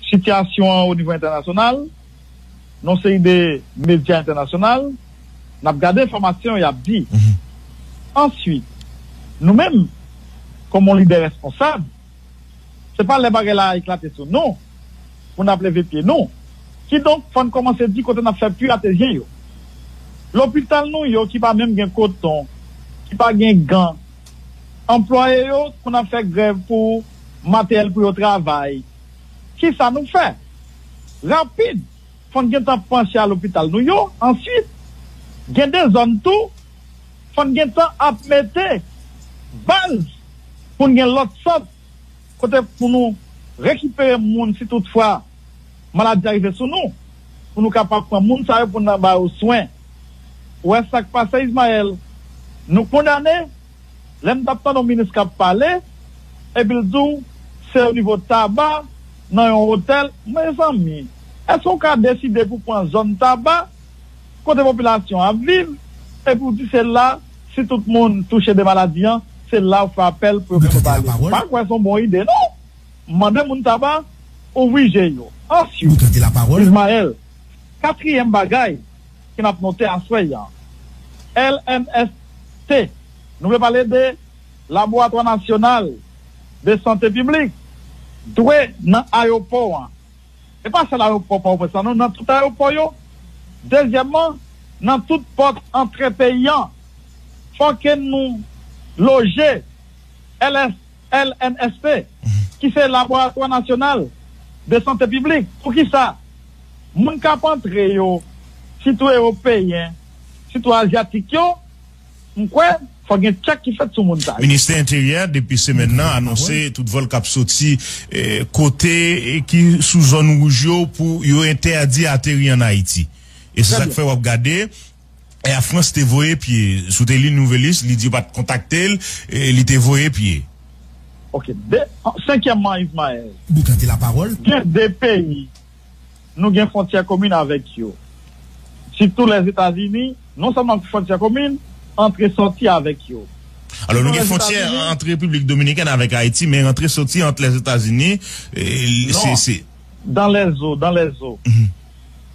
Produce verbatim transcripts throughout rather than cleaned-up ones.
sitiyasyon an o nivo entènasyonal, nan yon seri de medya entènasyonal, n ap gade enfòmasyon y ap di. Answit, nou menm, kòm yon lidè responsab, se pa lè bagay la eklate sou nou, pou n ap leve pye nou. Kidonk, fò n kòmanse di kote n ap fè pi atezyen yo. Lopital nou yo ki pa menm gen koton, ki pa gen gan, anplwaye yo pou n ap fè grèv pou materyèl pou yo travay. Kisa nou fè? Rapid, fò n gentan panche a lopital nou yo. Answit, gen de zòn tou, fò n gentan ap mete baz pou n gen lòt sant kote pou nou rekipere moun si toutfwa maladi a rive sou nou, pou nou kapab pran moun sa yo pou n ba yo swen. Ou wè sa k pase, Ismaël? Nou kondane, lè m t ap tande yon minis k ap pale, epi l di w se o nivo Taba, nan yon otèl. Mezanmi, èske w ka deside pou pran zòn Taba, kote popilasyon ap viv, epi w di se la, si tout moun touche de maladi an, se la w fè apèl pou yo fè pale. M pa kwè se yon bon ide, non. M mande moun Taba ouvri je yo. Answit, Ismaël, katriyèm bagay ke n ap note aswè a, L N S T, nou vle pale de Laboratwa Nasyonal de Sante Piblik, dwe nan ayewopò an. E pa sèl ayewopò Pòtoprens la, non, nan tout ayewopò yo. Dezyèmman, nan tout pòt antre peyi an, fò ke nou loje L S, L N S P, ki se Laboratwa Nasyonal de Sante Piblik. Poukisa? Moun k ap antre yo, sitou ewopeyen, sitou azyatik yo, m kwè fò gen tchèk ki fèt sou moun sa yo. Ministè Enteryè, depi semèn nan, anonse tout vòl k ap soti, eh, kote, eh, ki sou zòn wouj yo pou yo entèdi ateri ann Ayiti. E se sa k fè w ap gade, Air France te voye pye. Si w te li Nouvelliste, li di yo pa t kontakte l, eh, li te voye pye. Ok. De, senkyèmman, Ismaël, gen de peyi nou gen fwontyè komin avèk yo. Sitou Lèzetazini, non sèlman fwontyè komin, antre sòti avèk yo. Alò, nou gen fwontyè ant Repiblik Dominikèn avèk Ayiti, men rantre sòti ant Lèzetazini, eh, se, se dan lèzo, dan lèzo.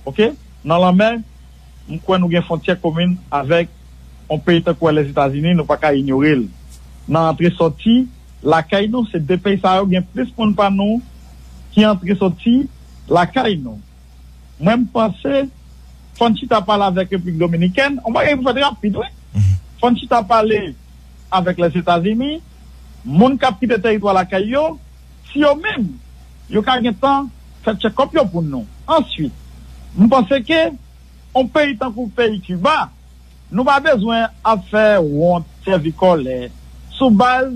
Ok? Nan lanmè, m kwè nou gen fwontyè komin avèk yon peyi tankou Lèzetazini, nou pa ka inyore l. Nan antre sòti lakay nou, se de peyi sa yo gen plis moun pa nou ki antre sòti lakay nou. Mwen, m panse, fò n chita pale avèk Repiblik Dominikèn, yon bagay pou fèt rapid, wi. Fò n chita pale avèk Lèzetazini, moun k ap kite teritwa lakay yo, si yo menm, yo ka gentan fè tchekòp yo pou nou. Answit, m panse ke yon peyi tankou peyi Kiba, nou pa bezwen ap fè wont, sèvi kòlè, sou baz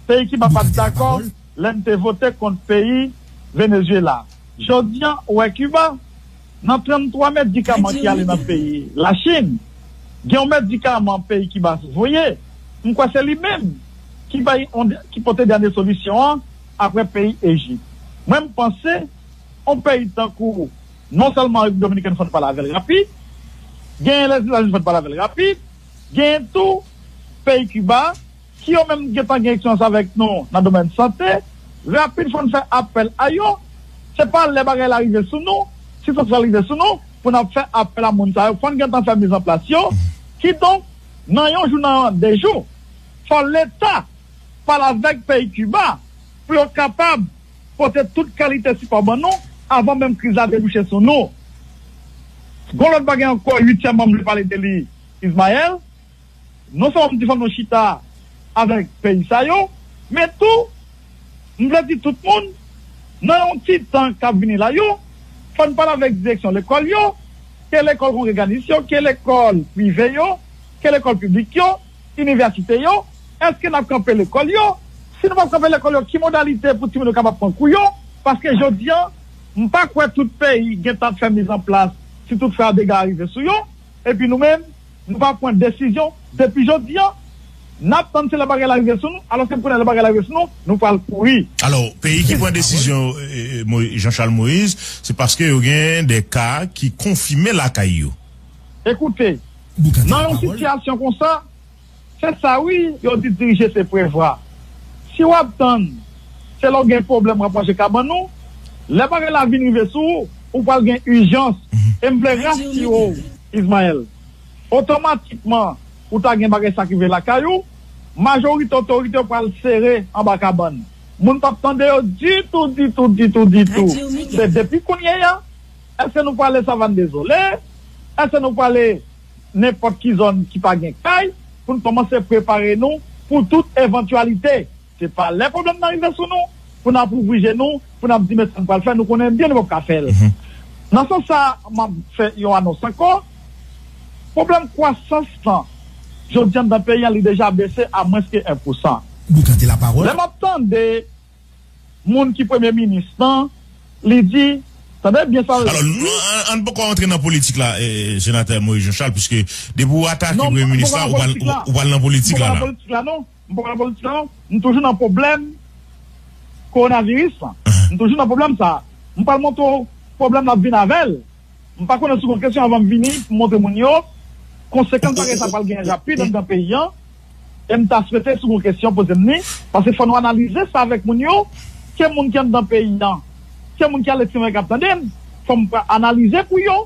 peyi Kiba pa t dakò lè n te vote kont peyi Venezuela. Jodi a, ou wè Kiba, nan tranntwa medikaman ki ale nan peyi Lachin, gen yon medikaman peyi Kiba voye, m kwè se li menm ki bay yon, ki pote dènye solisyon an apre peyi Ejip. Mwen, m panse, yon peyi tankou, non sèlman Repiblik Dominikèn fò n pale avè l rapid, genyen Lèzetazini fò n pale avè l rapid, genyen tou peyi Kiba, ki yo menm gentan gen eksperyans avèk nou nan domèn sante, rapid fò n fè apèl a yo. Se pa lè bagay la rive sou nou, si fòk sa rive sou nou, pou n ap fè apèl a moun sa yo. Fò n gentan fè mizanplas yo. Kidonk, nan yon jou, nan de jou, fò Leta pale avèk peyi Kiba pou yo kapab pote tout kalite sipò ban nou avan menm kriz la debouche sou nou. Gon lòt bagay ankò, uityèmman, m vle pale de li, Ismaël. Non sèlman m di fò nou chita avèk peyi sa yo, men tou, m vle di tout moun, nan yon ti tan k ap vini la yo, fò n pale avèk direksyon lekòl yo, ke lekòl kongreganis yo, ke lekòl prive yo, ke lekòl piblik yo, inivèsite yo, èske n ap kanpe lekòl yo? Si nou p ap kanpe lekòl yo, ki modalite pou timoun yo kapab pran kou yo? Paske jodi a, m pa kwè tout peyi gentan ap fè mizanplas si toutfwa dega a rive sou yo. Epi nou menm, nou pa pran desizyon depi jodi a. N ap tann se lè bagay la rive sou nou, alòske pou lè bagay la rive sou nou, nou pral kouri. Alò, peyi ki pran desizyon, eh, Mo- Jean Charles Moïse, se paske yo gen de ka ki konfime lakay yo. Ekoute, nan yon sitiyasyon konsa, se sa wi, yo di dirije se prevwa. Si w ap tann se lè w gen pwoblèm w ap manje kabann ou. Lè bagay la vin rive sou ou, ou pral gen ijans. E m vle rasire w, Ismaël, otomatikman, ou ta gen bagay sa k rive lakay ou, majorite otorite yo pral sere anba kabann. Moun p ap tande yo ditou, ditou, ditou, ditou. Se depi kounye a, èske nou prale Savann Dezole? Èske nou prale nenpòt ki zòn ki pa gen kay? Pou n kòmanse prepare nou pou tout evantyalite. Se pa lè pwoblèm nan rive sou nou pou n ap ouvri je nou, pou n ap di men sa n pral fè, nou konnen byen nou p ap ka fè l. Nan sans sa, m ap fè yon anons ankò. Pwoblèm kwasans lan, jodi a nan peyi an, li deja bese a mwens ke en pousan. Lè m ap tande moun ki premye minis lan, li di, tande byen sa. Alò, nou, an, an poko rantre nan politik la, eh, senatè Moïse Jean Charles, piske depi w atake premye minis la, ou pral, ou pral nan politik la, la. M poko nan politik la, non. M toujou nan pwoblèm kowonaviris lan. M toujou nan pwoblèm sa. M pral montre w pwoblèm la ap vin avè l. M pa konnen si w gon kesyon avan m vini pou montre moun yo konsekans bagay sa pral gen rapid anndan peyi an. E m ta swete si w gon kesyon poze m li, paske fò nou analize sa avèk moun yo, ke moun ki anndan peyi an, ke moun ki aletranje k ap tande m, fò m analize pou yo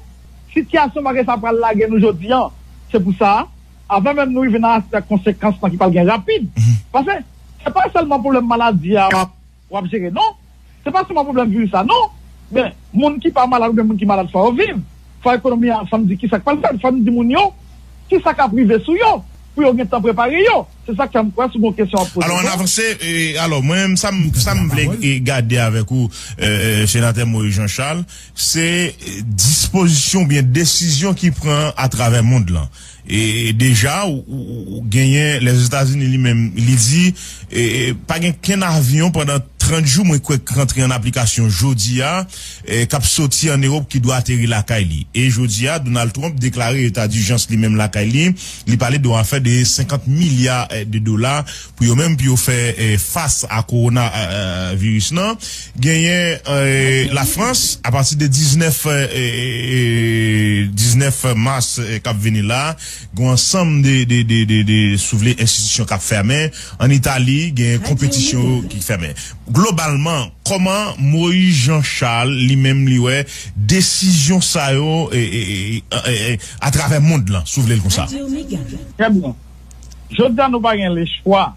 sitiyasyon bagay sa pral lage nou jodi an. Se pou sa, avan menm nou rive nan aspè konsekans lan ki pral gen rapid. Paske se pa sèlman pwoblèm maladi a w ap, w ap jere, non. Se pa sèlman pwoblèm viris la, non. Men, moun ki pa malad oubyen moun ki malad, fò yo viv. Fò ekonomi a, fò n di kisa k pral fèt, fò n di moun yo kisa k ap rive sou yo pou yo gentan prepare yo. Se sa k fè m kwè si w gon kesyon w ap poze. Alò, ann avanse, e, alò, mwen menm, sa m, sa m vle, e, gade avèk ou, e, e, senatè Moïse Jean Charles, se, e, dispozisyon oubyen desizyon ki pran atravè mond lan. E deja, ou, ou, ou genyen Lèzetazini li menm, li di, e, e, pa gen kenn avyon pandan trant jou, mwen kwè k rantre an aplikasyon jodi a, e, k ap soti ann Ewòp ki dwe ateri lakay li. E jodi a, Donald Trump deklare eta dijans li menm lakay li. Li pale de yon afè de senkant milya, e, de dola pou yo menm, pou yo fè, e, fas a kowona, e, e, viris lan. Genyen, e, Lafrans, apati de diznèf, e, e, e, diznèf mas, e, k ap vini la, gen yon ansanm de, de, de, de, de, si w vle, enstitisyon k ap fèmen. Ann Itali, gen konpetisyon ki fèmen. Globalman, kòman Moïse Jean Charles, li menm, li wè desizyon sa yo, e, e, e, e, e, atravè mond lan, si w vle l konsa? Trè byen. Jodi a, nou pa gen lechwa.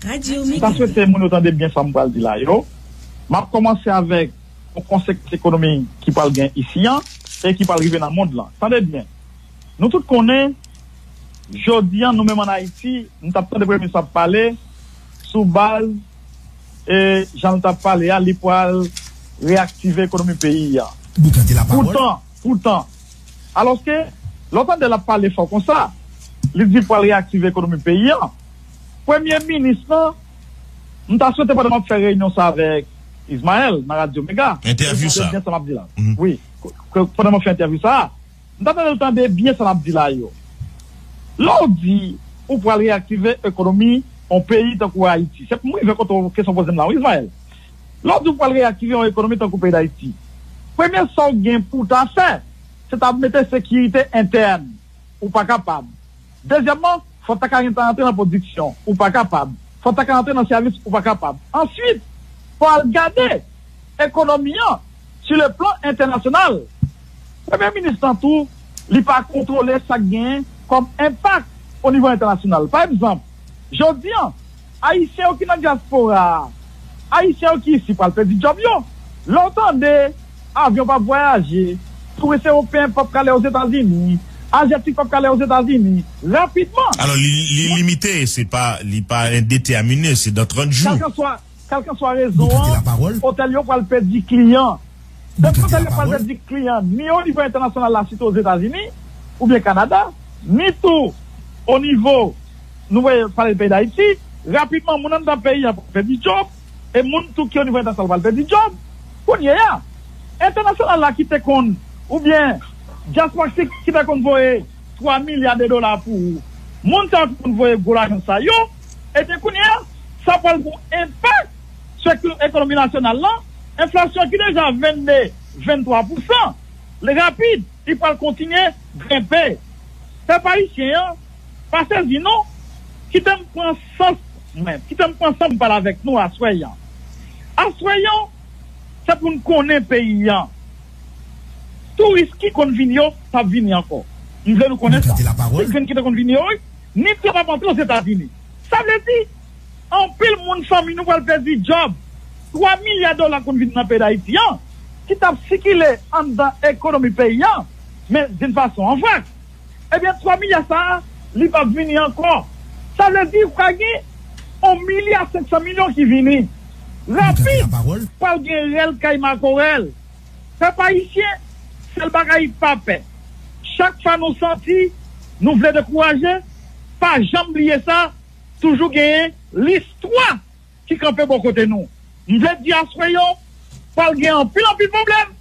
M ta swete moun yo tande byen sa m pral di la yo. M ap kòmanse avèk yon konsekans ekonomi ki pral gen isi an e ki pral rive nan mond lan. Tande byen. Nou tout konnen, jodi a, nou menm ann Ayiti, m t ap tande premye minis ap pale sou baz, e, jan l t ap pale a, li pral reyaktive ekonomi peyi a. Poutan, poutan, alòske, lè w tande l ap pale fò konsa, li di pral reyaktive ekonomi peyi a. Premye minis lan, m ta swete pandan m ap fè reyinyon sa avèk Ismaël nan Radyo Mega, li tande byen sa m ap di la. Wi, pandan m ap fè entèvyou sa a, m ta tande l tande byen sa m ap di la yo. Lè w di ou pral reyaktive ekonomi yon peyi tankou Ayiti, se pou m rive kote w kesyon poze m la, wi, Ismaël. Lè w di w pral reyaktive yon ekonomi tankou peyi Dayiti, premye sa w gen pou w ta fè, se ta mete sekirite entèn. Ou pa kapab. Dezyèmman, fò w ta ka gentan antre nan pwodiksyon. Ou pa kapab. Fò w ta ka antre nan sèvis. Ou pa kapab. Answit, fò w al gade ekonomi an sou le plan entènasyonal. Premye minis lan tou, li pa kontwole sa k genyen kòm enpak o nivo entènasyonal. Pa egzanp, jodi a, Ayisyen yo ki nan dyaspora a, Ayisyen yo ki isi pral pèdi djòb yo. Lè w tande avyon p ap vwayaje, touris ewopeyen p ap ka ale Ozetazini, azyatik p ap ka ale Ozetazini, rapidman. Alò, li, li limite, se pa, li pa endetèmine, se dan trant jou. Kèlkanswa, kèlkanswa rezon an, otèl yo pral pèdi kliyan. Depi otèl yo pral pèdi kliyan, ni o nivo entènasyonal la, sitou Ozetazini, oubyen Kanada, ni tou o nivo, nou wè, pale peyi Dayiti, rapidman, moun anndan peyi an pral pèdi djòb, e moun tou ki o nivo entènasyonal pral pèdi djòb. Kounye a, entènasyonal la ki te konn, oubyen dyaspora ki, ki te konn voye twa milya de dola pou ou, moun sa yo ki konn voye gwo lajan sa yo, ebyen kounye a, sa pral gen yon enpak sou ek-, ekonomi nasyonal lan, enflasyon ki deja vennde, venntwa pousan, li rapid, li pral kontinye grenpe. Pèp ayisyen an, pa sezi non, kite m pran sans mwen, kite m pran san m pale avèk nou aswè a. Aswè an, se pou n konnen peyi an. Touris ki konn vini yo p ap vini ankò. M vle nou konnen sa. Se grenn ki te konn vini yo, wi, ni trè p ap antre Ozetazini. Sa vle di, anpil moun, fanmi nou pral pèdi djòb. Twa milya dola konn vin nan peyi Dayiti an, ki t ap sikile anndan ekonomi peyi an, men d'une façon en vrac. Ebyen, twa milya sa a, li p ap vini ankò. Sa vle di, pral gen yon milya senk san milyon ki vini. Rapid, pral gen rèl kay makorèl. Pèp ayisyen, sèl bagay pa pè. Chak fwa nou santi nou vle dekouraje, pa janm bliye sa, toujou genyen listwa ki kanpe bò kote nou. M vle di aswè yo, pral gen anpil, anpil pwoblèm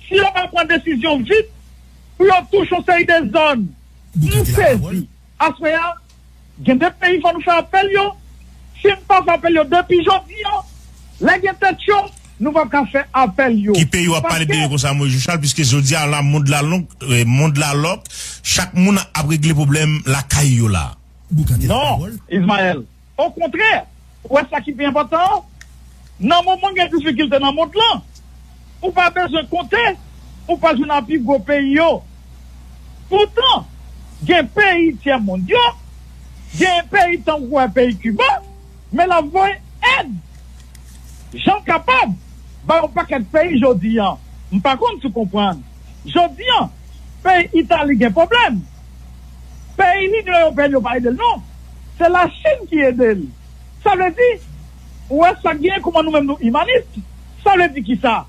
si yo pa pran desizyon vit pou yo touche yon seri de zòn. M sezi. Aswè a, gen de peyi fò nou fè apèl yo. Si n pa fè apèl yo depi jodi an, lè gen tèt cho, nou p ap ka fè apèl yo. Ki peyi w ap pale de yo konsa, Moyiz Jan Chal, piske jodi a la, mond la long, eh, mond la lòk, chak moun ap regle pwoblèm lakay yo la. Non, Ismaël. Okontrè, ou wè sa ki pi enpòtan an? Nan moman gen difikilte nan mond lan, ou pa bezwen konte, ou pa jwenn a pi gwo peyi yo. Poutan, gen peyi tyè mond yo, gen peyi tankou wè peyi Kiba, men l ap voye èd jan l kapab ba yon pakèt peyi jodi an. M pa konn si w konprann. Jodi an, peyi Itali gen pwoblèm. Peyi Linyon Ewopeyèn yo pa ede l non. Se Lachin ki ede l. Sa vle di, ou wè sa k genyen kòman nou menm nou imanis. Sa vle di kisa?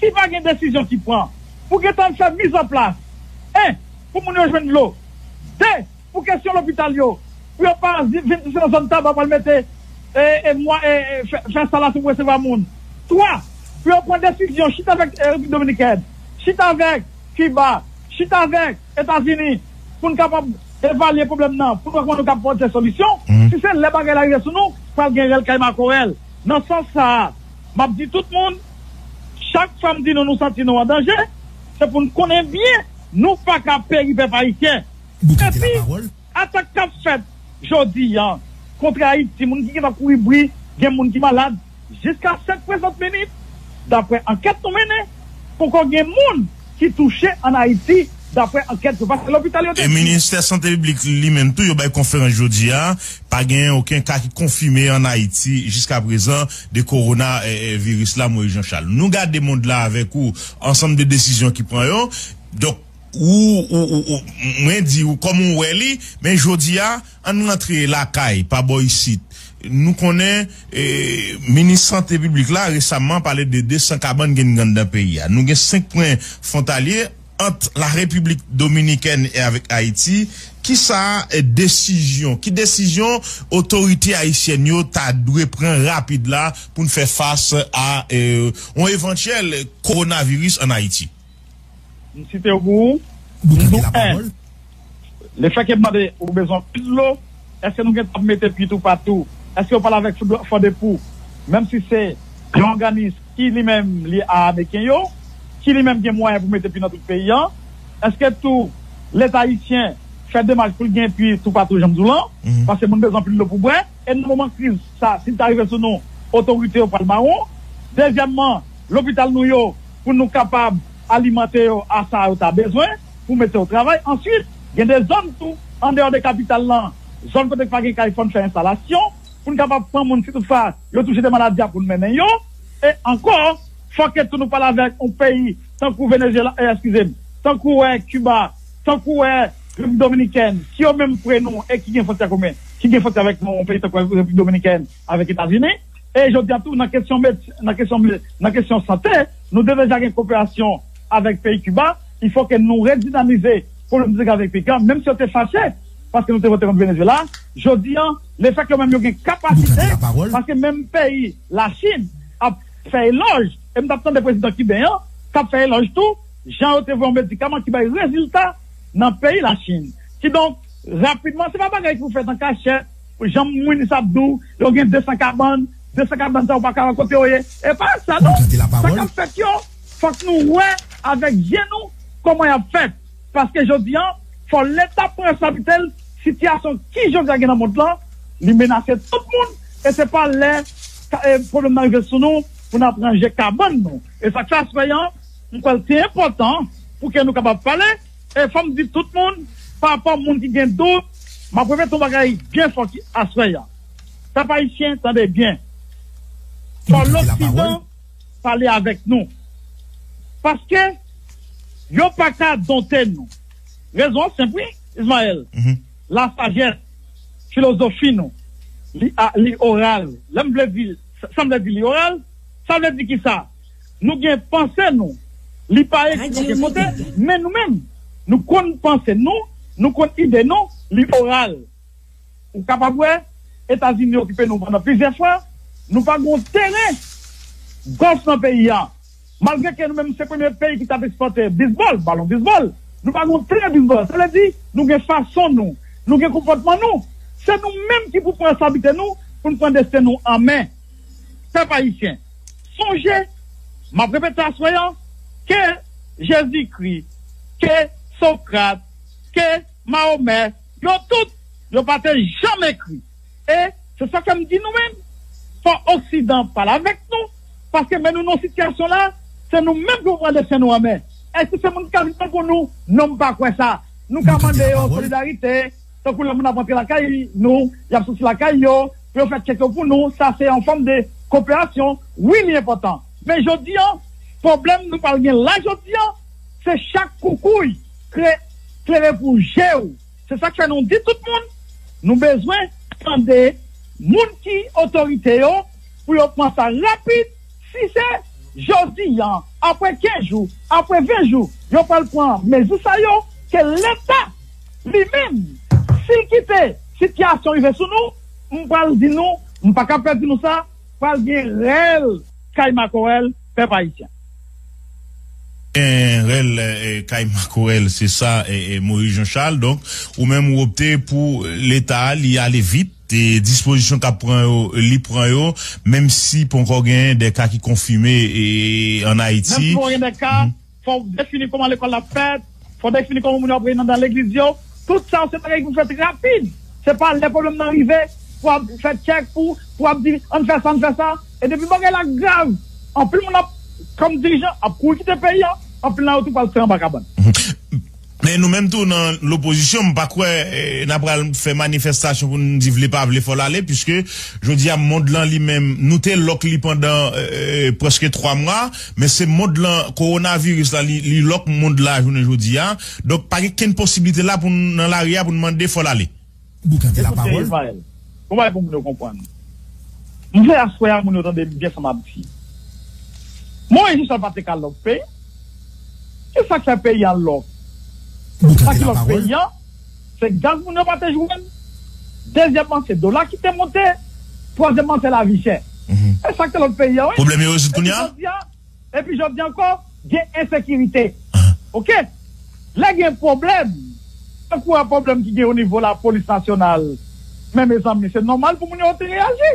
Si pa gen desizyon ki pran pou gentan fè mizanplas, en, pou moun yo jwenn dlo, de, pou kesyon lopital yo, pou yo pa vin nan zòn Taba pral mete, e, e, mwa, e, e, fè, fè enstalasyon pou resevwa moun. Twa, pou yo pran desizyon, chita avèk, e, Repiblik Dominikèn, chita avèk Kiba, chita avèk Etazini, pou n kapab evalye pwoblèm nan, pou n wè kòman nou ka pote solisyon. Si se lè bagay la rive sou nou, pral gen rèl kay makorèl. Nan sans sa a, m ap di tout moun, chak fwa m di nou, nou santi nou an danje, se pou n konnen byen, nou pa ka peri, pèp ayisyen. Epi, atak k ap fèt jodi a kont Ayiti, moun ki gentan kouri bri, gen moun ki malad. Jiska sèt prezan minit, daprè ankèt nou mennen, poko gen moun ki touche ann Ayiti, daprè ankèt yo, paske lopital yo te... E Ministè Sante Piblik li menm tou, yo bay konferans jodi a, pa gen okenn ka ki konfime ann Ayiti jiska prezan de kowona, e, e, viris la, Moyiz Jan Chal. Nou gade mond la avèk ou, ansanm de desizyon ki pran yo. Donk, ou, ou, ou, ou, mwen di ou kòman ou wè li, men jodi a, ann rantre lakay, pa bò isit. Nou konnen, e, minis sante piblik la resaman pale de de san kabann ki gen anndan peyi a. Nou gen senk pwen fwontalye ant la Repiblik Dominikèn e avèk Ayiti. Kisa, e, desizyon, ki desizyon otorite ayisyèn yo ta dwe pran rapid la pou n fè fas a, e, yon evantyèl kowonaviris ann Ayiti? M site w pou ou. Nou, en, lefètke m mande ou bezwen anpil dlo, èske nou gentan ap mete pye toupatou? Èske yo pale avèk Fòdepou, menm si se yon òganis ki li menm li a ameriken yo, ki li menm gen mwayen pou mete pye nan tout peyi an? Èske tou Leta ayisyen fè demach pou l gen pye toupatou, jan m di w lan? Paske moun bezwen anpil dlo pou bwè. E nan moman kriz sa, si l ta rive sou nou, otorite yo pral mawon. Dezyèmman, lopital nou yo, pou nou kapab alimante yo a sa yo ta bezwen, pou mete yo travay. Answit, gen de zòn tou, andeyò de kapital lan, zòn kote k pa gen kay, fò n fè enstalasyon, pou n kapab pran moun, si toutfwa yo touche de maladi a, pou n mennen yo. E ankò, fò ke tou nou pale avèk yon peyi tankou Venezuela, e, eskize m, tankou, e, Kiba, tankou, e, Repiblik Dominikèn, ki yo menm pre nou e ki gen fwontyè komen, ki gen fwontyè avèk nou, yon peyi tankou Repiblik Dominikèn, avèk Etazini. E jodi a tou, nan kesyon med-, nan kesyon med-, nan kesyon sante, nou te deja gen koperasyon avèk peyi Kiba. Il faut que nou redinamize pwoblèm nou te gen avèk peyi Kiba, menm si yo te fache, paske nou te vote kont Venezuela. Jodi a, lefètke yo menm yo gen kapasite, paske menm peyi Lachin ap fè elòj, e m t ap tande prezidan kiben an, k ap fè elòj tou, jan yo te voye yon medikaman ki bay rezilta nan peyi Lachin. Kidonk, rapidman, se pa bagay ki pou fèt an kachèt, jan minis ap di w, yo gen de san kabann, de san kabann sa yo pa ka wè kote yo ye. E pa sa non, sa k ap fèt yo, fòk nou wè avèk je nou kòman y ap fèt. Paske jodi a, fò Leta pran responsablite l, sitiyasyon ki jodi a gen nan mond lan, li menase tout moun, e se pa lè ka-, e, pwoblèm nan rive sou nou, pou n ap ranje kabann nou. E sa k fè aswè an, m kwè l te enpòtan pou ke nou kapab pale. E fò m di tout moun, pa rapò moun ki gen dout, m ap repete yon bagay byen fò ki aswè an. Pèp ayisyen, tande byen. Fò Loksidan pale avèk nou. Paske yo pa ka donte nou. Rezon an senp, wi, Ismaël. Lasajès, filozofi nou, li, a, li oral. Lè m vle di, sa m vle di li oral, sa vle di ki sa? Nou gen panse nou, li pa ekri okenn kote, men nou menm, nou konn panse nou, nou konn ide nou, li oral. Ou kapab wè, Etazini okipe nou pandan plizyè fwa, nou pa gen yon teren gòf nan peyi a. Malgre ke nou menm se premye peyi ki t ap ekspòte bisbòl, balon bisbòl, nou pa gen yon teren bisbòl. Sa vle di, nou gen fason nou, nou gen konpòtman nou. Se nou menm ki pou pran responsabilite nou pou n pran desten nou an men. Pèp ayisyen, sonje, m ap repete aswè an, ke Jezikri, ke Sokrat, ke Mahomè, yo tout, yo pa te janm ekri. E se sa k fè m di nou menm, fò Oksidan pale avèk nou, paske men nou nan sitiyasyon la, se nou menm ki pou pran desten nou an men. Èske se moun ki ka vin tankou nou? Non, m pa kwè sa. Nou ka mande yo solidarite, tankou lè moun ap rantre lakay nou, y ap soti lakay yo, pou yo fè tchèk yo pou nou, sa se yon fòm de koperasyon. Wi, li enpòtan. Men jodi an, pwoblèm nou pral gen la jodi an, se chak koukouy kre, klere pou je w. Se sa k fè nou di tout moun, nou bezwen tande moun ki otorite yo pou yo pran sa rapid. Si se jodi an, apre kenz jou, apre ven jou, yo pral pran mezi sa yo, ke Leta li menm, si l kite sitiyasyon rive sou nou, m pral di nou, m pa ka pè di nou sa, pral gen rèl kay makorèl, pèp ayisyen. Gen rèl eh, kay makorèl, se sa eh, eh, Moïse Jean Charles. Donk, ou menm ou opte pou Leta a, li ale vit, e dispozisyon k ap pran yo, li pran yo, menm si ponkò gen de ka ki konfime eh, an Ayiti. Menm si ponkò gen de ka, fò w defini kòman lekòl la fèt, fò w defini kòman moun yo ap reyini anndan legliz yo. Tout sa yo se bagay ki pou fèt rapid. Se pa lè pwoblèm nan rive pou ap fè tchèk, pou, pou ap di ann fè sa, ann fè sa. E depi bagay la grav, anpil moun ap, kòm dirijan, ap kouri kite peyi an, anpil nan yo tou pral fè anba kabann. Men nou menm tou nan lopozisyon, m pa kwè eh, n ap pral fè manifestasyon pou n di vle pa vle fò l ale, piske jodi a mond lan li menm, nou te lòk li pandan eh, prèske twa mwa, men se mond lan, kowonaviris la, li, li lòk mond la jounen jodi a. Donk pa gen kenn posiblite la pou n nan lari a pou n mande fò l ale. Boukan di lapawòl. Bon bagay pou moun yo konprann. M vle aswè a moun yo tande m byen sa m ap di. Moyiz Michèl pa te ka lòk peyi. Ki sa k fè peyi a lòk? Sa ki lòk peyi a, se gaz moun yo pa te jwenn. Dezyèmman, se dola ki te monte. Twazyèmman, se lavi chè. E sa k te lòk peyi a, wi. Pwoblèm yo rezoud kounye a? Epi jodi ankò, gen ensekirite. Oke? Lè gen pwoblèm, tankou a pwoblèm ki gen o nivo lapolis nasyonal, men mezanmi, se nòmal pou moun yo te reyaji.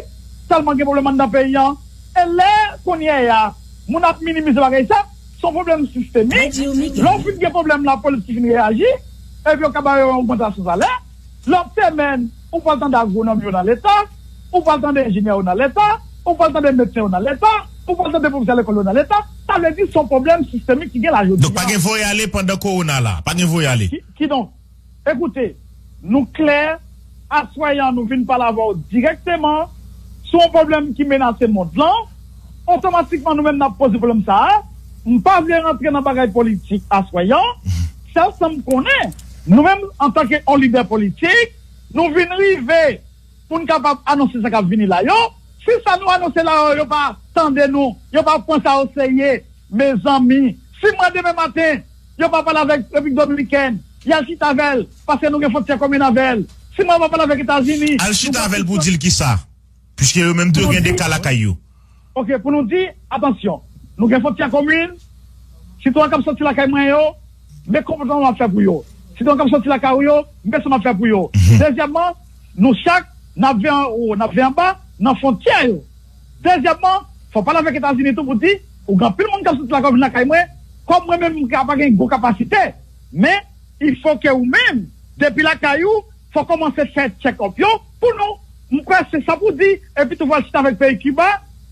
Tèlman gen pwoblèm anndan peyi an. E lè kounye a, moun ap minimize bagay sa, se yon pwoblèm sistemik. Lè w fin gen pwoblèm lapolis ki fin reyaji, epi yo ka ba yo yon ogmantasyon salè. Lòt semèn, ou pral tande agwonòm yo nan Leta, ou pral tande enjenyè yo nan Leta, ou pral tande medsen yo nan Leta, ou pral tande pwofesè lekòl yo nan Leta. Sa vle di se yon pwoblèm sistemik ki gen la jodi a. Donk pa gen voye ale pandan kowona la. Pa gen voye ale. Kidonk, ekoute, nou klè, aswè a nou vin pale avè w dirèkteman sou yon pwoblèm ki menase mond lan. Otomatikman nou menm n ap poze pwoblèm sa a. M pa vle rantre nan bagay politik aswè a. Sèl sa m konnen, nou menm antanke yon lidè politik, nou vin rive pou n kapab anonse sa k ap vini la yo. Si sa nou anonse la yo, yo pa tande nou, yo pa pran sa oserye, mezanmi, si mwen demen maten, yo pa pale avèk Repiblik Dominikèn, y al chita avè l, paske nou gen fwontyè komen avè l. Si mwen pa pale avèk Etazini, al chita avè l pou di l kisa? Piske yo menm tou yo gen de ka lakay yo. Ok, pou nou di, atansyon, nou gen fwontyè komin, sitwayen k ap soti lakay mwen yo, men konpòtman m ap fè pou yo. Sitwayen k ap soti lakay ou yo, men sa m ap fè pou yo. Dezyèmman, nou chak, n ap viv anwo, n ap viv anba, nan fwontyè yo. Dezyèmman, fò w pale avèk Etazini tou pou di, ou gen anpil moun k ap soti lakay ou vin lakay mwen, kòm mwen menm m ka pa gen gwo kapasite, men il faut que ou menm, depi lakay ou, fò w kòmanse fè check up yo pou nou. M kwè se sa pou di, epi tou fò w al chita avèk peyi Kiba,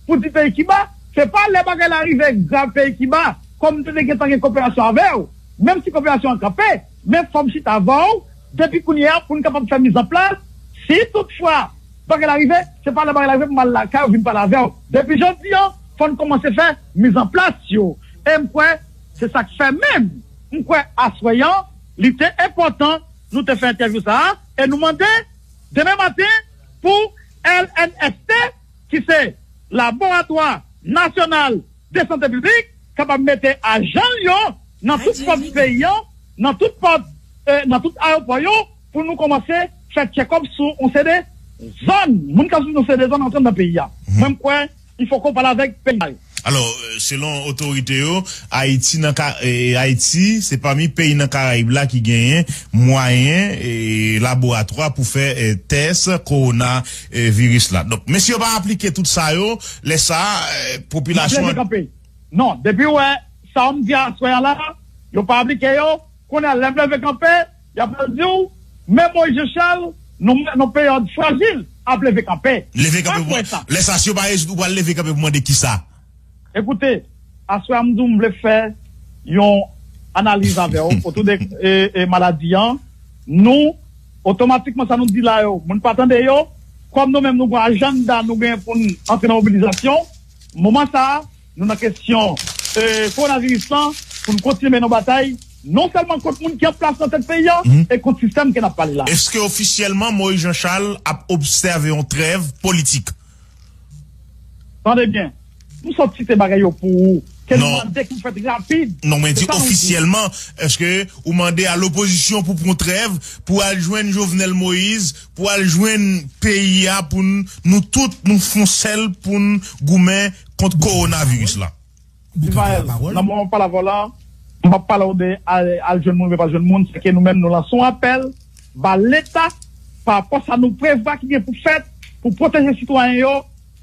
pou di peyi Kiba, Se pa lè bagay la rive grav peyi Kiba, kòm m te gentan gen koperasyon avè w, menm si koperasyon an kanpe, men fò m chita avè w, depi kounye a, pou n kapab fè mizanplas, si toutfwa bagay la rive, se pa lè bagay la rive pou m al lakay ou vin pale avè w. Depi jodi an, fò n kòmanse fè mizanplas yo. E m kwè, se sa k fè menm, m kwè aswè an, li te enpòtan, nou te fè entèvyou sa a, e nou mande, demen maten, pou L N S T, ki se Laboratwa Nasyonal de Sante Piblik, kapab mete ajan l yo nan tout pòt peyi an, nan tout pòt, eh, nan tout ayewopò yo, pou nou kòmanse fè tchèkòp sou yon seri de zòn, moun k ap sou yon seri de zòn antre nan peyi a. Mwen, m kwè, il faut qu'on parle avec peyi a. Alò, eh, selon otorite yo, Ayiti nan ka, eh, Ayiti, se pami peyi nan Karayib la ki genyen mwayen, eh, laboratwa pou fè, eh, tès kowona, eh, viris la. Donk, men si yo pa aplike tout sa yo, lè sa, eh, popilasyon an. Leve kanpe. Non, depi w wè sa w di aswè a la, yo pa aplike yo, kounye a lè m leve kanpe, y ap di w, men Moïse Jean Charles, nou, nou peryòd frajil, ap leve kanpe. Leve kanpe pou, lè sa, si yo pa rezoud, ou pral leve kanpe pou mande kisa? Ekoute, aswè a m di w m vle fè yon analiz avè w otou de, e, e, maladi an. Nou, otomatikman, sa nou di la yo, moun pa tande yo. Kòm nou menm, nou gen ajanda, nou gen pou n antre nan mobilizasyon. Moman sa a, nou nan kesyon, e, kowonaviris lan, pou n kontinye mennen yon batay, non sèlman kont moun ki an plas nan tèt peyi a, e kont sistèm ke n ap pale la. Èske ofisyèlman Moïse Jean Charles ap obsève yon trèv politik? Tande byen. M sot site bagay yo pou ou. Ke nou mande ki fèt rapid. Non, men di ofisyèlman, èske ou mande a lopozisyon pou pran trèv, pou al jwenn Jovenel Moïse, pou al jwenn peyi a, pou n, nou tout, nou fon sèl, pou n goumen kont kowonaviris la? Misael, nan moman m pale avè w la, m p ap pale w de al, al jwenn moun oubyen pa jwenn moun, se ke nou menm nou lanse yon apèl ba Leta pa rapò sa nou prevwa ki gen pou fèt pou pwoteje sitwayen yo,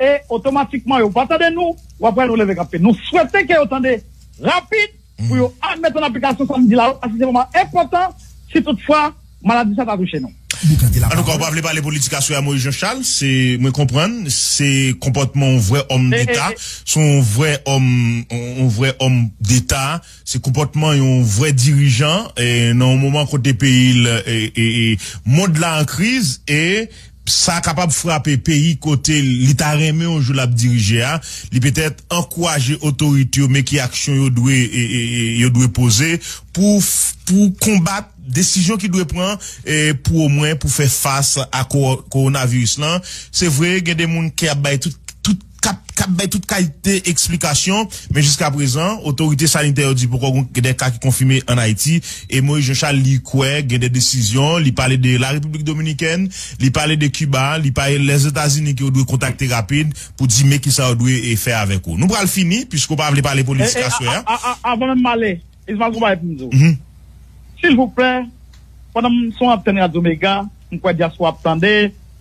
e otomatikman yo pa tande nou, w ap wè nou leve kanpe. Nou swete ke yo tande rapid pou yo mete an aplikasyon sa n di la yo, paske se vrèman enpòtan si toutfwa maladi sa ta touche nou. Antouka, ou pa vle pale politik aswè a, Moïse Jean Charles, se, mwen konprann, se konpòtman yon vrè òm deta, se yon vrè òm, yon, yon vrè òm deta, se konpòtman yon vrè dirijan, e, nan yon moman kote peyi l, e, e, e, mond la an kriz, e sa kapab frape peyi kote li ta renmen yon jou l ap dirije a, li petèt ankouraje otorite yo, men ki aksyon yo dwe, e, e, e, yo dwe poze pou f-, pou konbat desizyon ki dwe pran, e, pou omwen pou fè fas a ko-, kowonaviris lan. Se vre, gen de moun ki ap bay tout, tout, k ap, k ap bay tout kalite eksplikasyon, men jiska prezan, otorite sanitè yo di poko gen de ka ki konfime ann Ayiti, e Moïse Jean Charles, li kwè gen de desizyon, li pale de Larepiblik Dominikèn, li pale de Kiba, li pale Lèzetazini ke yo dwe kontakte rapid pou di men kisa yo dwe, e, fè avèk ou. Nou pral fini, piske w pa vle pale politik aswè a. E, e, a, a, a, avan menm m ale, Ismaël, gon bagay pou m di w. Silvouplè, pandan m sou antèn Radyo Mega, m kwè dyaspora ap tande,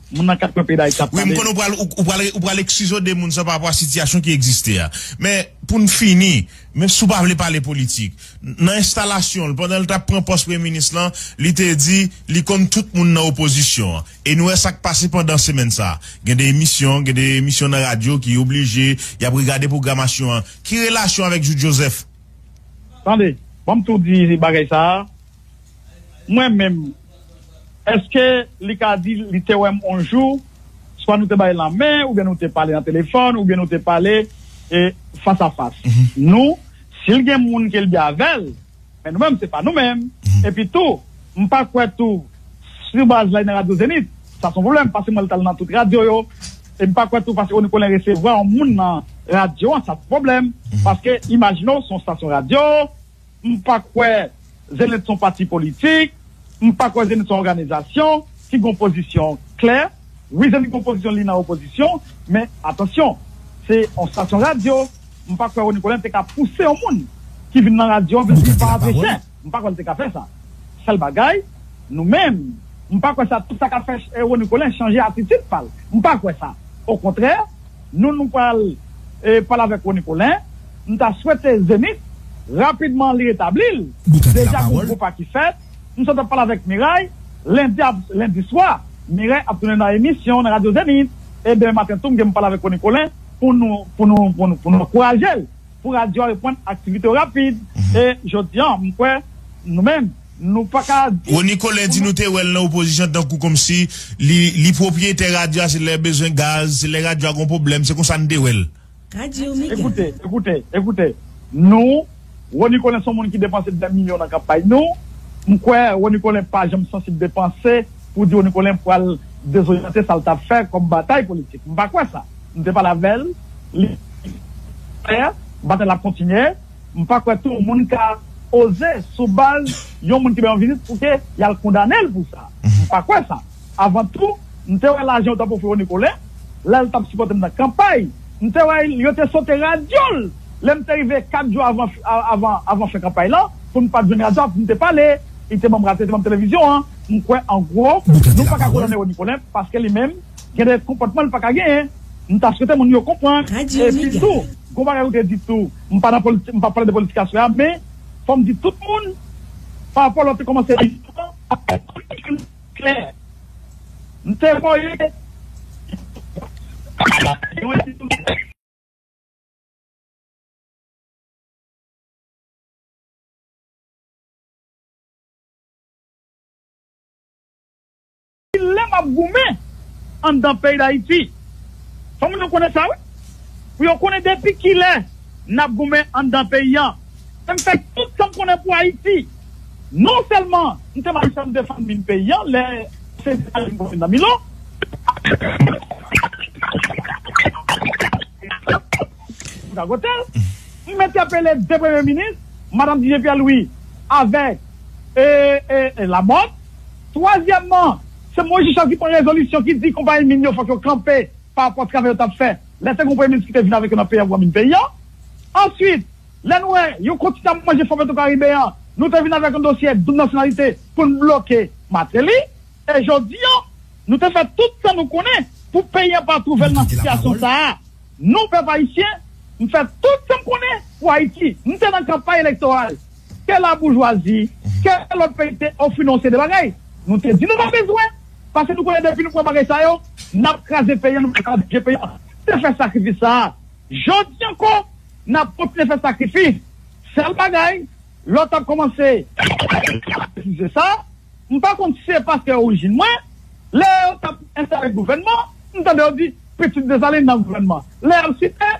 moun nan kat kwen peyi Dayiti ap tande. Wi, m konnen ou pral, ou, ou pral, ou pral eskize w de moun sa pa rapò a sitiyasyon ki egziste a. Men, pou n fini, men si w pa vle pale politik, nan enstalasyon l, pandan l t ap pran pòs premye minis lan, li te di li konn tout moun nan opozisyon an. E nou wè sa k pase pandan semèn sa a. Gen de emisyon, gen de emisyon nan radyo ki oblije, y ap regade pwogramasyon an. Ki relasyon avèk Jude Joseph? Tande, ban m tou di bagay sa a. Mwen menm, èske li ka di li te wè m on jou, swa nou te bay lanmen, oubyen nou te pale nan telefòn, oubyen nou te pale, e, fas a fas? Nou, si l gen moun ke l byen avè l, men nou menm, se pa nou menm. Epi tou, m pa kwè tou, sou baz la, li nan Radyo Zenith, sa se yon pwoblèm, paske mwen, l t al nan tout radyo yo, e m pa kwè tou, paske Rony Colin resevwa yon moun nan radyo an, sa se pwoblèm, paske imajine w, se yon estasyon radyo, m pa kwè Zenith se yon pati politik, m pa kwè Zenith se yon òganizasyon ki gen yon pozisyon klè. Wi, Zenith gen yon pozisyon, li nan opozisyon, men atansyon, se yon estasyon radyo. M pa kwè Rony Colin te ka pouse yon moun ki vin nan radyo an vin di pa antre chen. M pa kwè l te ka fè sa. Sèl bagay, nou menm, m pa kwè sa, tout sa k ap fè, eh, Rony Colin chanje atitid pa l. M pa kwè sa. Okontrè, nou, nou pral, eh, pale avèk Rony Colin. M ta swete Zenith, rapidman li retabli l. Deja gen yon gwo pa ki fèt. M sot ap pale avèk Miray. Lendi ap, lendi swa, Miray ap tounen nan emisyon nan Radyo Zenith. E demen maten tou, m gen pou pale avèk Rony Colin. pou nou, pou nou, pou nou, pou nou ankouraje l, pou radyo a reprann aktivite yo rapid. E jodi a, m kwè, nou menm, nou pa ka di Rony Colin di nou te wè l nan opozisyon tankou kòmsi li, li pwopriyetè radyo a, se lè bezwen gaz, se lè radyo a gon pwoblèm, se konsa n te wè l. Radyo Mega. Ekoute, ekoute, ekoute. Nou, Rony Colin se yon moun ki depanse dè milyon nan kanpay nou. M kwè Rony Colin pa janm sansib depanse pou di Rony Colin pral dezoryante sa l t ap fè kòm batay politik. M pa kwè sa. M te pale avè l, li fè, batay la ap kontinye. M pa kwè tou yon moun ka oze sou baz yon moun ki bay yon vizit pou ke y al kondane l pou sa. M pa kwè sa. Avan tou, m te wè lajan yo t ap ofri Rony Colin lè l t ap sipòte m nan kanpay. M te wè yo te sote radyo l lè m te rive kat jou avan, avan, avan fen kanpay lan pou m pa t jwenn radyo a pou m te pale. Li te ban m radyo, li te ban m televizyon an. M kwè an gwo, nou pa ka kondane Rony Colin paske li menm gen de konpòtman li pa ka genyen. M ta swete moun yo konpran. Epi tou, gon bagay ou te di tou, m pa nan politi-, m pa pale de politik aswè a, men fò m di tout moun, pa rapò lè w te kòmanse di klè. M te voye lè m ap goumen anndan peyi Dayiti. Fò moun yo konnen sa, wi. Pou yo konnen depi kilè n ap goumen anndan peyi an. E m fè tout sa m konnen pou Ayiti. Non sèlman m te mache m defann min peyi an, lè se nan Milo. Gagotel, m entèpele de premye minis, Madanm Didier Pierre Louis, avèk e, e, e Lamothe. Twazyèmman, se Moïse Jean Charles ki pran rezolisyon ki di konpayi min yo fòk yo kanpe pa rapò travay yo t ap fè. Lè te gen yon premye minis ki te vin avèk yo nan peyi an pou anmin peyi an. Answit, lè n wè yo kontinye ap manje fon Petwokaribe an, nou te vin avèk yon dosye doub nasyonalite pou n bloke Martelly. E jodi an, nou te fè tout sa nou konnen pou peyi an pa twouve l nan sitiyasyon sa a. Nou, pèp ayisyen, m fè tout sa m konnen pou Ayiti. M te nan kanpay elektoral. Ke laboujwazi, ke lòt peyi te ofri nou yon seri de bagay. Nou te di nou pa bezwen. Paske nou konnen depi nou pran bagay sa yo, n ap kraze peyi an, nou pa ka dirije peyi an. Te fè sakrifis sa a. Jodi ankò, n ap kontinye fè sakrifis. Sèl bagay, lè w t ap kòmanse, se sa, m pa konn si se paske orijin mwen, lè yo t ap enstale gouvènman, m tande yo di pitit Desalin nan gouvènman. Lè y ap site,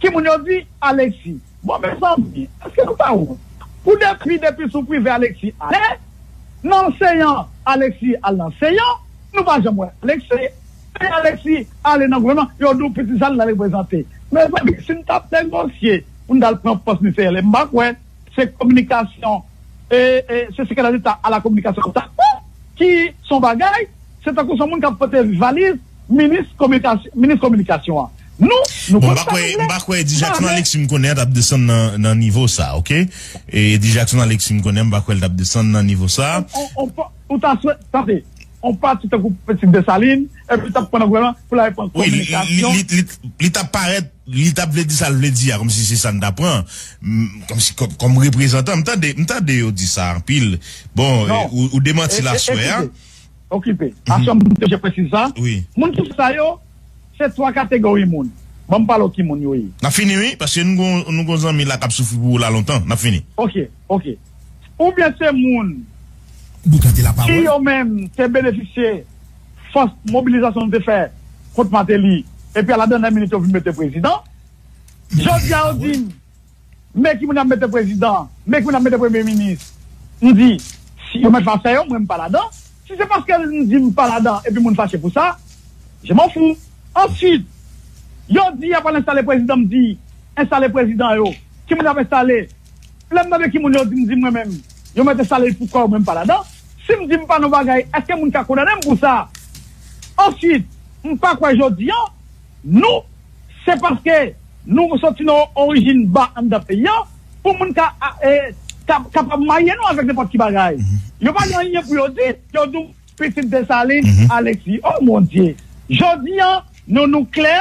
ki moun yo di? Alexis. Bon, mezanmi, èske nou pa wont? Pou depi, depi sou prive Alexis ale, nan anseyan, Alexis al nan anseyan, nou pa janm wè Alexis. E Alexis ale nan gouvènman, yo di w pitit Desalin l al reprezante. Mezanmi, si n t ap negosye pou n t al pran pòs ministeryèl, e m pa kwè se kominikasyon, e, e, se sekretè deta a la kominikasyon sa ki se yon bagay, se tankou se yon moun k ap pote valiz minis kominikasyon, minis kominikasyon an. Nou, nou Bon, m konn pa sa kwè, nou m vle. pa kwè D J Jackson Alexis m konnen an t ap desann nan, nan nivo sa, oke? E D J Jackson Alexis m konnen, m pa kwè l t ap desann nan nivo sa. On, on, on pa, ou ta swete, tande, on pati tankou pitit Desalin, epi t ap pran nan gouvènman pou l al pran Wi, li, li, kominikasyon. li, li, li t ap parèt li t ap vle di sa l vle di a, kòmsi se sa n t ap pran, m, kòmsi kòm, kòm reprezantan. M tande, m tande yo di sa anpil. Bon, Non. ou, ou demanti l E, e, aswè a. eskize. Okipe. Mhm. Aswè m te je presize sa. Wi. Moun ki fè sa yo, se twa kategori moun. Ban m pale w ki moun yo ye. N ap fini, wi, paske nou gon, nou gon zanmi la k ap soufri pou ou la lontan. N ap fini. Oke, oke. Oubyen se moun Boukante la ki pawòl. yo menm te benefisye fòs mobilizasyon nou te fè kont Martelly, epi a la dènyè minit yo vin mete prezidan. Jodi a yo di m, men ki moun y ap mete prezidan, men ki moun y ap mete premye minis. M di, si yo mèt fè afè yo, mwen m pa ladan. Si se paske m di m pa ladan, epi moun fache pou sa, je m'en fous. Answit, yo di y ap al enstale prezidan, m di, enstale prezidan yo. Ki moun y ap enstale? Lè m mande ki moun yo di m, di mwen menm, yo mèt enstale l pou kò yo, mwen m pa ladan. Si m di m pa nan bagay, èske moun ka kondane m pou sa? Answit, m pa kwè jodi an, nou, se paske nou soti nan orijin ba anndan peyi an, pou moun ka, a, e, ka, kapab marye nou avèk nenpòt ki bagay. Yo pa gen anyen pou yo di, yo di w pitit Desalin, Alexis. Oh mon Dieu! Jodi an, nou, nou klè,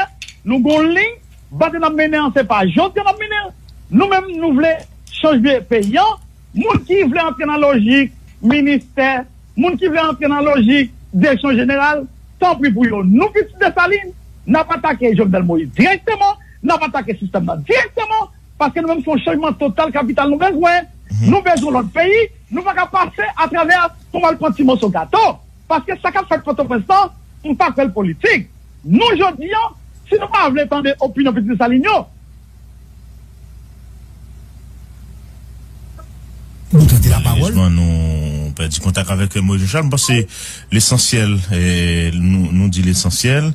nou gon liy, batay n ap mennen an, se pa jodi an n ap mennen l. Nou menm, nou vle chanje peyi an. Moun ki vle antre nan lojik ministè, moun ki vle antre nan lojik direksyon jeneral, tanpri pou yo. Nou pitit Desalin, N ap atake Jovenel Moïse dirèkteman, n ap atake sistèm nan dirèkteman, paske nou menm se yon chanjman total kapital nou bezwen. Nou bezwen lòt peyi, nou pa ka pase atravè pou m al pran ti moso gato. Paske sa k ap fèt Pòtoprens lan, m pa kwè l politik. Nou, jodi a, si nou pa vle tande opinyon pitit Desalin yo, Malérezman, nou pèdi kontak avèk Moïse Jean Charles. M panse lesansyèl, eh, nou, nou di lesansyèl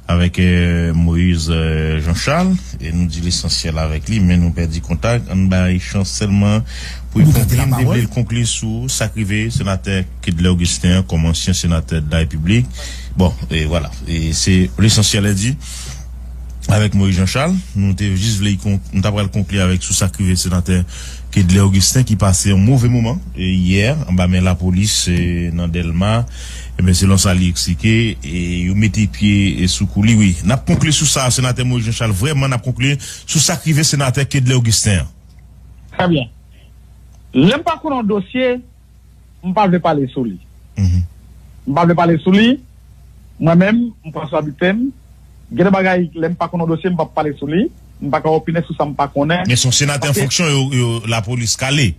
avèk eh, Moïse eh, Jean Charles, e nou di lesansyèl avèk li, men nou pèdi kontak. Ann bay chans sèlman pou li konkli. M te vle l konkli sou sa k rive senatè Kedley Augustin an kòm ansyen senatè de la Repiblik. Bon, e vwala. E se lesansyèl, e di. Avèk Moïse Jean Charles, nou te jis vle, nou ta pral konkli avèk sou sa k rive senatè Kedley Augustin ki pase yon move moman yè anba men lapolis nan Dèlma. Ebyen, selon sa li eksplike, yo mete pye sou kou li, wi. N ap konkli sou sa, senatè Moïse Jean Charles, vrèman, n ap konkli sou sa k rive senatè Kedley Augustin an. Trè byen. Lè m pa konnen yon dosye, m pa vle pale sou li. M pa vle pale sou li. Mwen menm, m pran responsabilite m. Gen de bagay, lè m pa konnen yon dosye, m p ap pale sou li. M pa ka opine sou sa m pa konnen. Men se yon senatè an fonksyon, yo, yo, lapolis kale.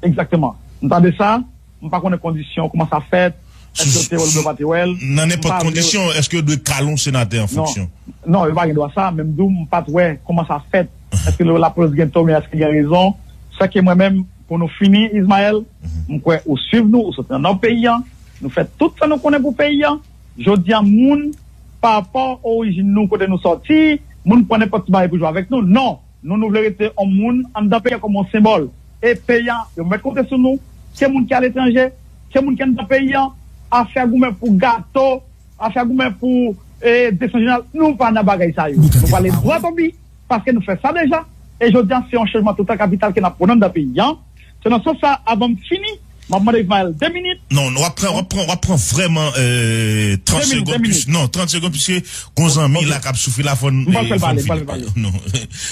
Egzakteman. M tande sa, m pa konnen kondisyon, kòman sa fèt, èske yo te wè l oubyen yo pa te wè l. Nan nenpòt kondisyon, èske yo dwe kale yon senatè an fonksyon? Non, yo pa gen dwa sa, men m di w, m pa t wè kòman sa fèt. Èske lapolis gen tò oubyen èske gen rezon? Sèke mwen menm, pou nou fini, Ismaël, m kwè ou swiv nou, ou soti nan nò peyi a, nou fè tout sa nou konnen pou peyi a. Jodi a, moun, pa rapò orijin nou, kote nou sòti, moun pran nenpòt ti bagay pou jwe avèk nou. Non, nou, nou vle rete yon moun anndan peyi a kòm yon senbòl. E peyi a, yo mèt konte sou nou, ke moun ki aletranje, ke moun ki anndan peyi a, afè goumen pou gato, afè goumen pou eh, desizyon jeneral, nou pa nan bagay sa yo. Nou prale dwat o bi, paske nou fè sa deja. E jodi a, se yon chanjman total kapital ke n ap pran anndan peyi a. Se nan sans sa, avan m fini, m ap mande Ismaël de minit. Non, w ap pran, w ap pran, w ap pran vrèman eh, trant segonn. Non, trant segonn, piske gon zanmi la k ap soufri la, fò n. M pral fè l pale, m pral fè l pale. Non.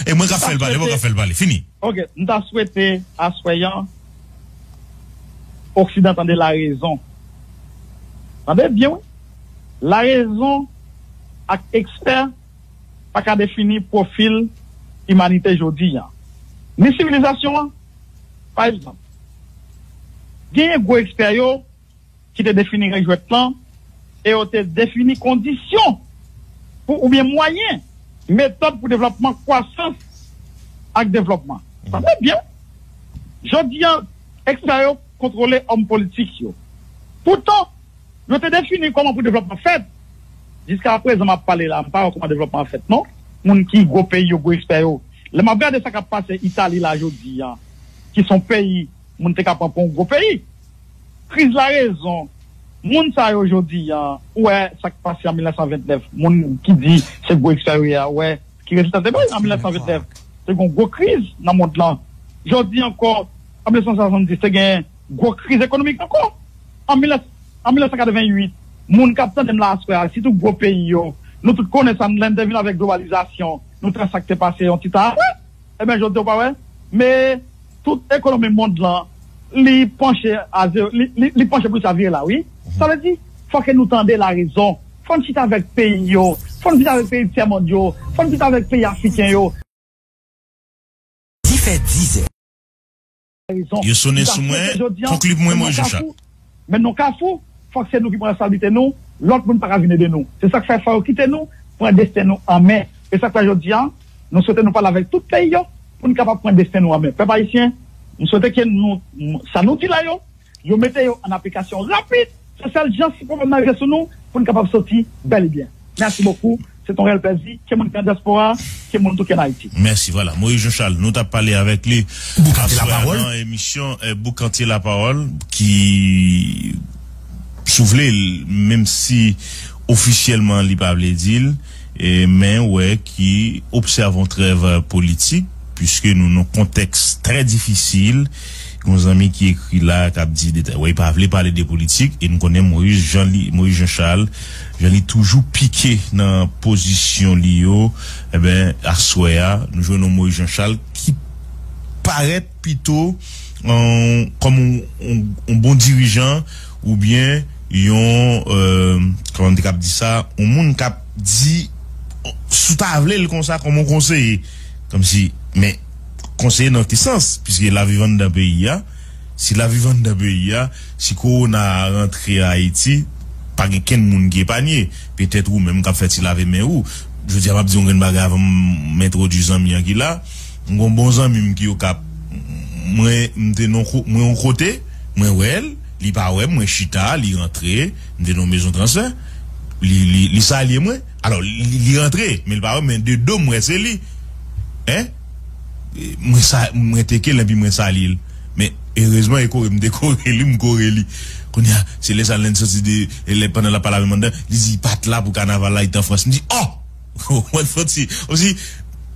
E mwen k ap fè l pale, mwen k ap fè l pale. Fini. Ok, m ta swete aswè a, Oksidan tande larezon. Tande byen, wi. Larezon ak ekspè pa ka defini pwofil imanite jodi a, ni sivilizasyon an. Pa egzanp, genyen gwo ekspè yo ki te defini règ jwèt lan e yo te defini kondisyon pou oubyen mwayen, metòd pou devlòpman, kwasans ak devlòpman. Tande byen. Jodi a, ekspè yo kontwole òm politik yo. Poutan, yo te defini kòman pou devlòpman fèt. Jiska prezan, m ap pale la, m pa wè kòman devlòpman ap fèt, non. Moun ki gwo peyi yo, gwo ekspè yo. Lè m ap gade sa k ap pase Itali la jodi a, ki se yon peyi moun te ka pran pou yon gwo peyi. Kriz larezon, moun sa yo jodi a, ou wè sa k pase an mil nèf san vennèf, moun ki di se gwo ekspè yo ye a, ou wè ki rezilta te bay an mil nèf san vennèf. Te gen yon gwo kriz nan mond lan. Jodi ankò, an mil nèf san swasanndis, te gen gwo kriz ekonomik ankò. An mil nèf, an mil nèf san katrevennuit, moun k ap tande m la aswè a, sitou gwo peyi yo, nou tout konnen sa, lè n te vin avèk globalizasyon, nou t wè sa k te pase yon ti tan apre. Ebyen, jodi a, w pa wè? Men, tout ekonomi mond lan, li panche a ze-, li, li, li panche plis a vire la, wi. Sa vle di, fò ke nou tande larezon. Fò n chita avèk peyi yo. Fò n chita avèk peyi tyèmond yo. Fò n chita avèk peyi afriken yo. Ki fè dizè. Larezon. Yo sonnen sou mwen, konkli pou mwen, Moïse Jean Charles. Men nou kafou, fòk se nou ki pran responsablite nou, lòt moun pa ka vin ede nou. Se sa k fè fò yo kite nou, pran desten nou an men. E sa k fè jodi a, nou swete nou pale avèk tout peyi yo, pou n kapab pran desten nou an men. Pèp ayisyen, m swete ke nou, sa nou di la yo, yo mete yo an aplikasyon rapid. Se sèl jan si pwoblèm nan rive sou nou, pou n kapab soti bèl e byen. Mèsi bokou. Se t on reyèl plèzi. Ke moun ki nan dyaspora, ke moun tou ki ann Ayiti. Mèsi, vwala. Moïse Jean Charles, nou t ap pale avèk li aswè a nan emisyon eh, Boukantye Lapawòl, ki, si w vle, menm si ofisyèlman li pa vle di l, eh, men wè ki obsève yon trèv politik, piske nou nan kontèks trè difisil. Gon zanmi ki ekri la, k ap di detay. Wè, li pa vle pale de politik, e n konnen Moïse Jean, li, Moïse Jean Charles, jan li toujou pike nan pozisyon li yo, enben, aswè a, nou jwenn yon Moïse Jean Charles ki parèt pito eh, kòm yon, yon, yon bon dirijan, oubyen yon, eh, kòman m te kab di sa, yon moun k ap di Si w ta vle l konsa kòm yon konseye, kòmsi, men konseye nan ki sans? Piske l ap viv anndan peyi a, si l ap viv anndan peyi a, si kowona a rantre Ayiti, pa gen kenn moun ki epanye. Petèt ou menm k ap fè ti lave men ou. Jodi a, m ap di yon grenn bagay avan m entwodui zanmi an ki la. M gen yon bon zanmi m ki Okap. Mwen, m te nan ko-, mwen yon kote, mwen wè l, li pa wè m, mwen chita, li rantre, m te nan yon mezon transfè, li, li, li salye mwen. Alò, li, li rantre, men li pa wè m, men de do m wè se li. Hein? Mwen sa, mwen teke l, epi mwen salye l. Men, erezman, e kore m te kore li, m kore li. Kounye a, se lè sa l soti de, lè pandan l ap pale avè m anndan, li di li pa t la pou kanaval la, li t an Frans. M di, oh! Mwen fòti, kòmsi,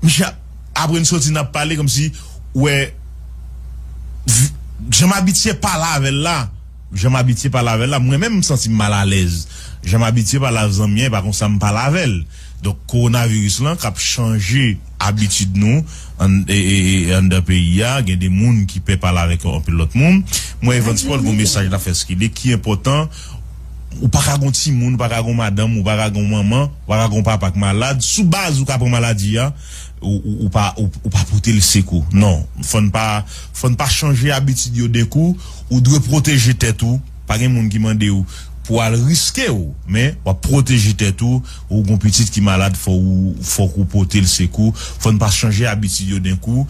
misye ap, apre n soti, n ap pale, kòmsi, wè, vi-, jan m abitye pale avè l la, jan m abitye pale avè l la, mwen menm, m santi m malalèz. Jan m abitye pale avè zanmi an, e pa konsa m pale avè l. Donk, kowonaviris lan k ap chanje abitid nou an-, e, e, e, anndan peyi a, gen de moun ki pè pale avèk anpil lòt moun. Mwen, Evans Paul, gen yon mesaj l ap fè sikile ki enpòtan. Ou pa ka gen yon timoun, ou pa ka gen yon madanm, ou pa ka gen yon manman, ou pa ka gen yon papa k malad. Sou baz ou ka pran maladi a, ou, ou, ou pa, ou, ou pa pote l sekou. Non, fò n pa, fò n pa chanje abitid yo den kou. Ou dwe pwoteje tèt ou. Pa gen moun ki mande w pou al riske w, men w ap pwoteje tèt ou. Ou gon pitit ki malad, fò ou, fòk ou pote l sekou. Fò n pa chanje abitid yo den kou.